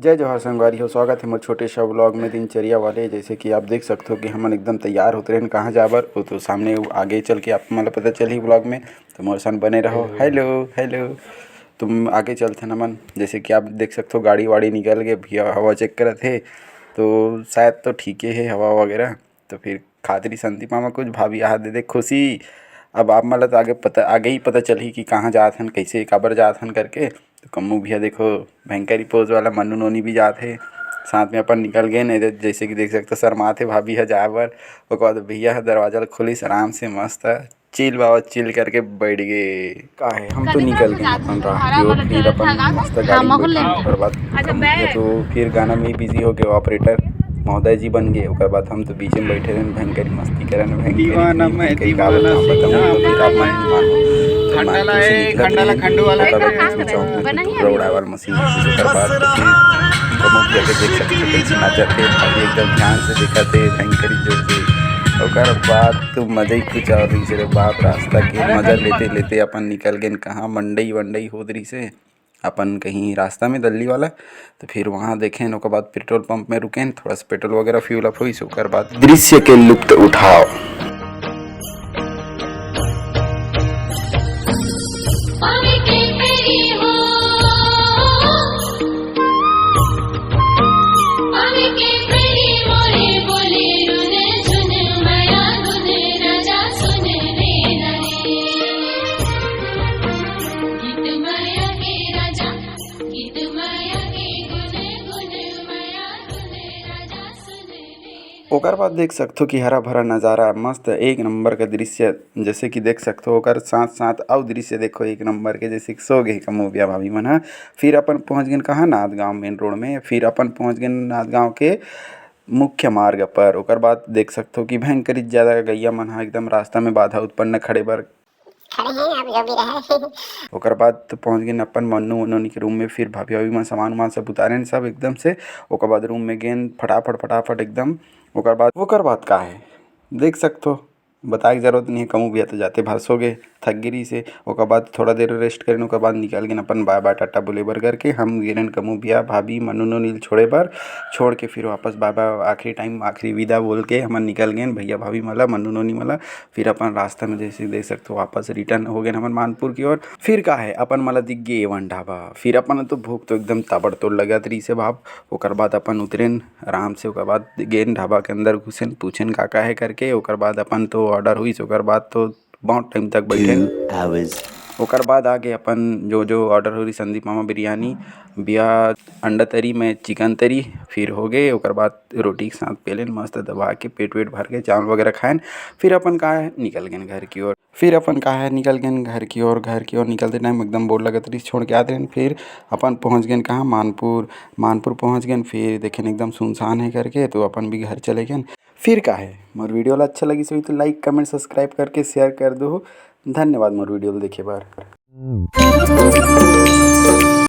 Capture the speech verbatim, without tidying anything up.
जय जोहार संगवारी हो, स्वागत हे मोर छोटे सा vlog में दिनचर्या वाले। जैसे कि आप देख सकथो कि हमन एकदम तैयार होत रहेन कहाँ जाए बर, वो तो सामने आगे चल के आप मन ला पता चलही vlog में, तो मोर संग बने रहो। Hello, hello. तुम आगे चलथन हमन, जैसे कि आप देख सकथो गाड़ी वाड़ी निकल गे, भैया हवा check करत हे, तो शायद तो ठीके हे हवा वगैरह। तो फिर खात रही संदीप मामा कुछ, भाभी आहा दे दे खुशी। अब आप मन ला तो आगे पता, आगे ही पता चलही कि कहाँ जात हन, कैसे, काबर जात हन करके। तो कम्मू भैया देखो, भयंकरी pose वाला, मन्नू नोनी भी जात हे, साथ में अपन निकल गए। नहीं तो जैसे कि देख सकते, शर्मात हे भाभी ह जाए बर। ओकर बाद भैया ह दरवाजा ल खोलिस, आराम से मस्त chill बाबा chill करके बैठ गए। का हे, हम तो निकल गए अपन राह की ओर, फिर अपन मस्त गाड़ी में बैठे। ओकर बाद कम्मू भैया तो फिर गाना में बिजी हो गए, operator महोदय जी बन गए। ओकर बाद हम तो बीच में बैठे रहेन, भयंकरी मस्ती करन, भयंकरी दीवाना मैं, कई का दीवाना बताऊं, तो फिर आप मन नहीं मानो। तो खंडा ला, ए, खंडा ला, खंडू वाला ओकर बाद बीच में चौक में टुकड़ा उड़ाए वाला मशीन, ओकर बाद तो फिर कमो भी आगे देख सकते हो, कैसे नाचत हे, अभी एकदम ध्यान से देखत हे, भयंकरी जोर से। ओकर बाद तो मजा ही कुछ और रहिस रे बाप, रास्ता के मजा लेते लेते अपन निकल गए कहाँ, मंडई वंडई होत रहिस हे। अपन कहीं रास्ता में दल्ली वाला, तो फिर वहाँ देखेन, ओकर बाद पेट्रोल पंप में रुकेन, थोड़ा सा पेट्रोल वगैरह fuel up होइस, ओकर बाद दृश्य के लुप्त उठाओ। ओकर बाद देख सकथो कि हरा भरा नजारा, मस्त एक नंबर का दृश्य। जैसे कि देख सकथो, ओकर साथ साथ अउ दृश्य देखो एक नंबर के, जैसे कि सो गए कमो भैया भाभी मन ह। फिर अपन पहुँच गए कहाँ, नांदगांव main road में। फिर अपन पहुँच गए नांदगांव के मुख्य मार्ग पर। ओकर बाद देख सकथो कि भयंकरी ज्यादा गैया मन ह एकदम रास्ता में बाधा उत्पन्न खड़े बर खड़े हैं, आप जो भी रहे। ओकर बाद तो पहुँच गए अपन मन्नू उन्नू के रूम में। फिर भाभी भाभी मन सामान उमान सब उतारेन सब एकदम से। ओकर बाद रूम में गेन फटाफट फटाफट एकदम। ओकर बाद, ओकर बाद का है, देख सकथो, बताए के जरूरत नहीं है, कमू भैया तो जाते भार सो गए, थक गिरी से। ओकर बाद थोड़ा देर रेस्ट करेन, ओकर बाद निकल गेन अपन बाय बाय टाटा बोले बर करके। हम गेन कमू भैया भाभी मन्नू नोनी ल छोड़े बर, छोड़ के फिर वापस बाय बाय आखिरी टाइम आखिरी विदा बोल के हमन निकल गेन भैया भाभी मन ला, मन्नू नोनी मन ला। फिर अपन रास्ता में जैसे देख सकते हो वापस रिटर्न हो गए हमन मानपुर की ओर। फिर का है, अपन मन ला दिख गे एवन ढाबा। फिर अपन तो भूख तो एकदम ताबड़तोड़ लगत रहिस हे बाप। ओकर बाद अपन उतरेन आराम से, ओकर बाद गेन ढाबा के अंदर घुसेन, पूछेन का का है करके। ओकर बाद अपन तो ऑर्डर हुई, ओकर बाद तो बहुत टाइम तक बैठे। Two hours. ओकर बाद आगे अपन जो जो ऑर्डर हो रही, संदीप मामा बिरयानी, भैया अंडा तरी, मैं चिकन तरी, फिर हो गए। ओकर बाद रोटी के साथ पेलेन मस्त दबा के, पेट वेट भर के चावल वगैरह खाएन। फिर अपन का है निकल गए घर की ओर। फिर अपन का है निकल गए घर की ओर। घर की ओर निकलते टाइम एकदम बोर लगत रही, छोड़ के आते रहेन। फिर अपन पहुँच गए कहाँ, मानपुर। मानपुर पहुँच गए, फिर देखेन एकदम सुनसान है करके, तो अपन भी घर चले गए। फिर का है, मोर वीडियो ला अच्छा लगिस होही तो लाइक, कमेंट, सब्सक्राइब करके शेयर कर दो। धन्यवाद मोर वीडियो ला देखे बर।